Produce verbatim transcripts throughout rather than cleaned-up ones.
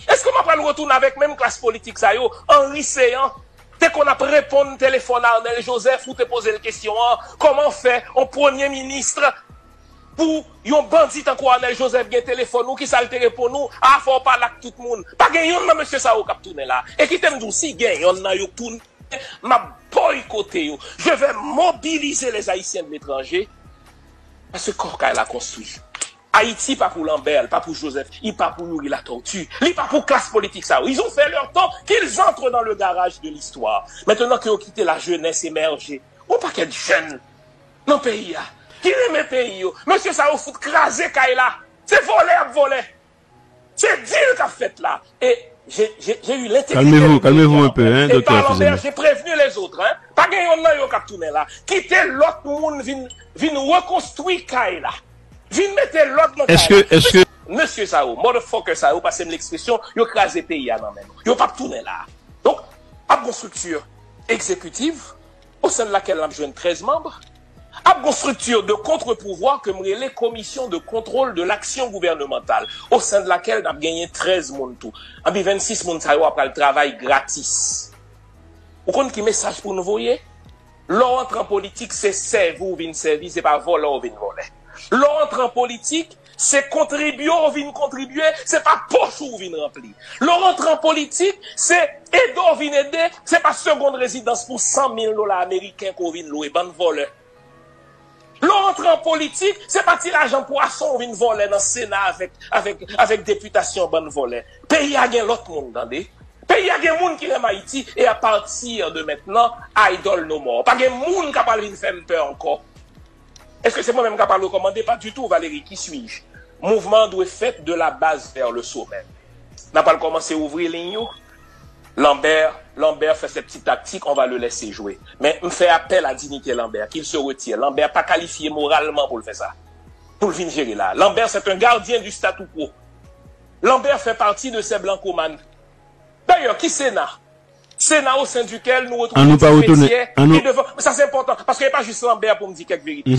Èske m ap pral retounen avèk menm klas politik sa yo? Henri Céant te konn ap reponn telefòn Arnel Joseph, ou te poze l kesyon an, kòman fè yon premye minis pou yon bandi tankou Arnel Joseph gen telefòn ou, kisa l te reponn ou? A, fò w pale ak tout moun. Pa gen yonn nan mesye sa yo k ap tounen la. E kite m di w, si gen yonn nan yo k tounen, m ap boykote yo. Je vais mobiliser les Haïtiens de l'étranger. Paske kò kay la konstwi. Ayiti pa pou Lambert, li pa pou Joseph, li pa pou Youri Latortue, li pa pou klas politik sa yo. Ils ont fait leur temps, qu'ils entrent dans le garage de l'histoire. Maintenant que yo kite la jeunesse émerger, yon pakèt jèn nan peyi a, ki renmen peyi yo. Mesye sa yo fout kraze kay la. Se vòlè y ap vòlè. Se deal k ap fèt la. E j'ai, j'ai, j'ai eu l'intégrité de le dire. Calmez-vous, calmez-vous un peu, hein, docteur Fizeme. Et par Lambert, j'ai prévenu les autres, hein. Pa gen yonn nan yo k ap tounen la. Kite lòt moun vin, vin rekonstwi kay la. Vin mete lòd nan kay la. Èske, èske mesye sa yo, motherfucker sa yo, pase m lekspresyon, yo kraze peyi a nan men nou. Yo p ap tounen la. Donk, ap gon strikti egzekitiv, au sein de laquelle n ap jwenn trèz manm, ap gon strikti de contre-pouvoir ke m rele Commission de contrôle de l'action gouvernementale, au sein de laquelle n ap genyen trèz moun tou. Anpi vennsis moun sa yo ap pral travay gratis. Ou konn ki mesaj pou nou voye? Lè w antre an politik, se sèvi w vin sèvi, se pa vòlè w vin vòlè. Lè w antre an politik, se kontribye w vin kontribye, se pa poch ou w vin ranpli. Lè w antre an politik, se ede w vin ede, se pa segond rezidans pou san mil dola ameriken ke w vin lwe, bann vòlè. Lè w antre an politik, se pa ti lajan pwason w vin vòlè nan Sena avèk, avèk, avèk depitasyon, bann vòlè. Peyi a gen lòt moun, tande. Peyi a gen moun ki renmen Ayiti, et à partir de maintenant, idol no more. Pa gen moun k ap al vin fè m pè ankò. Èske se mwen menm k ap al rekòmande? Pas du tout, Valérie, qui suis-je? Mouvman an dwe fèt de la base vers le sommet. N ap al kòmanse ouvri liy yo. Lambert, Lambert fait ses petites tactiques, on va le laisser jouer. Men m fè apèl à dignité Lambert, qu'il se retire. Lambert pa kalifye moralman pou l fè sa. Pou l vin jere la. Lambert, c'est un gardien du statu quo. Lambert fait partie de ces blancomanes. Dayè, ki Sena? Sena au sein duquel nou retwouve Ti Fetye ki devan. Sa se enpòtan, paske e pa jis Lambert pou m di kèk verite.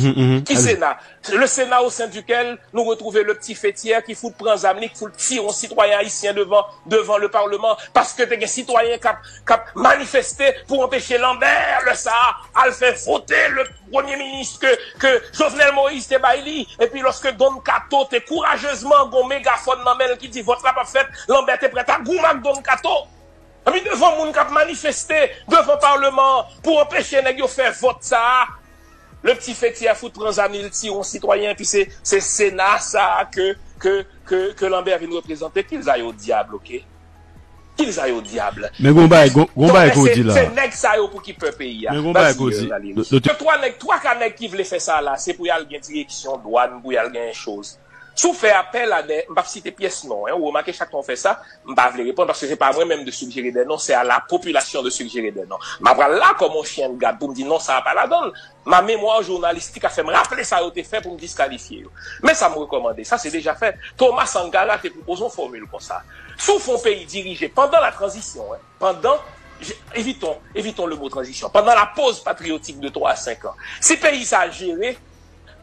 Ki Sena? Le Sénat au sein duquel nou retwouve le Ti Fetye ki fout pran zam li, ki fout tire yon sitwayen ayisyen devan, devan le Parlement, paske te gen sitwayen k ap, k ap manifeste pou anpeche Lambert lè sa a al fè vote le premye minis ke, ke Jovenel Moïse te bay li. Epi lòske Don Kato te kourajezman gon megafòn nan men l ki di vòt la p ap fèt, Lambert te prèt a goumen ak Don Kato. Epi devan moun k ap manifeste devan palman an pou anpeche nèg yo fè vòt sa a, le Ti Fetye fout pran zam li, l tire yon sitwayen, epi se, se Sena sa a ke, ke, ke, ke Lambert vin reprezante. Qu'ils aillent au diable, ok? Qu'ils aillent au diable. Men gon bagay, gon, gon bagay ke w di la. Se nèg sa yo pou ki pè peyi a. Men gon bagay ke w di. Twa nèg, twa ka nèg ki vle fè sa la, se pou y al gen direksyon dwàn, pou y al gen choz. Si w fè apèl a de, m p ap site pyès non, en, ou remake chak tan w fè sa, m pa vle reponn, paske se pa mwen menm de suggérer des noms, c'est à la population de suggérer des noms. M ap pral la kòm yon chyen de gad pou m di non, sa a pa ladan l. Ma mémoire journalistique a fè m raple sa yo te fè pou m diskalifye yo. Men sa m rekòmande, sa se deja fèt. Thomas Sankara te pwopoze yon fòmil konsa. Si w fè yon peyi dirije pandan la tranzisyon, en, pandan, je, évitons, évitons le mot transition, pandan la pause patriotique de twa a senk an, si peyi sa a jere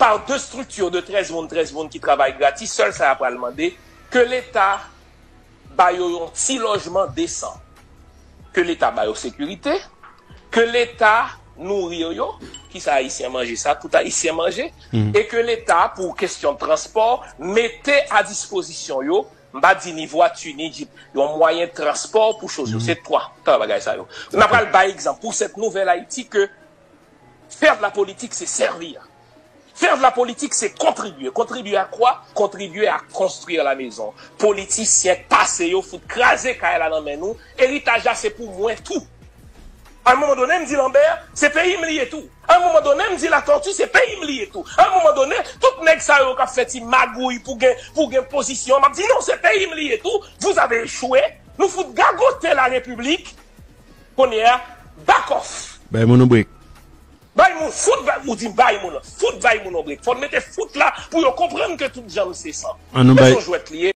pa de strikti de trèz moun, trèz moun ki travay gratis, sèl sa y ap pral mande, ke Leta ba yo yon ti lojman desan, ke Leta ba yo sekirite, ke Leta nouri yo, kisa Ayisyen manje sa, tout Ayisyen manje, e ke Leta, pou kesyon transpò, mete a dispozisyon yo, m pa di ni vwati, ni jip, yon mwayen transpò pou choz yo. Se twa, twa bagay sa yo. N ap pral bay egzanp pou cette nouvelle Haïti que faire de la politique, c'est servir. Faire de la politique, c'est contribuer. Contribuer à quoi? Contribuer à construire la maison. Politisyen k pase yo fout kraze kay la nan men nou. Eritaj la se pou mwen tou. A yon moman done, m di Lambert, se peyi m li ye tou. A yon moman done, m di Latortue, se peyi m li ye tou. A yon moman done, tout nèg sa yo k ap fè ti magouy pou gen, pou gen pozisyon, m ap di non, se peyi m li ye tou. Vous avez échoué. Nou fout gagote la République. Kounye a, back off. Bay moun yon brek. Bay moun, fout bay, ou di bay moun, fout bay moun yon brek. Fò n mete fout la pou yo konprann ke tout janm se san. Men se yon jwèt li ye.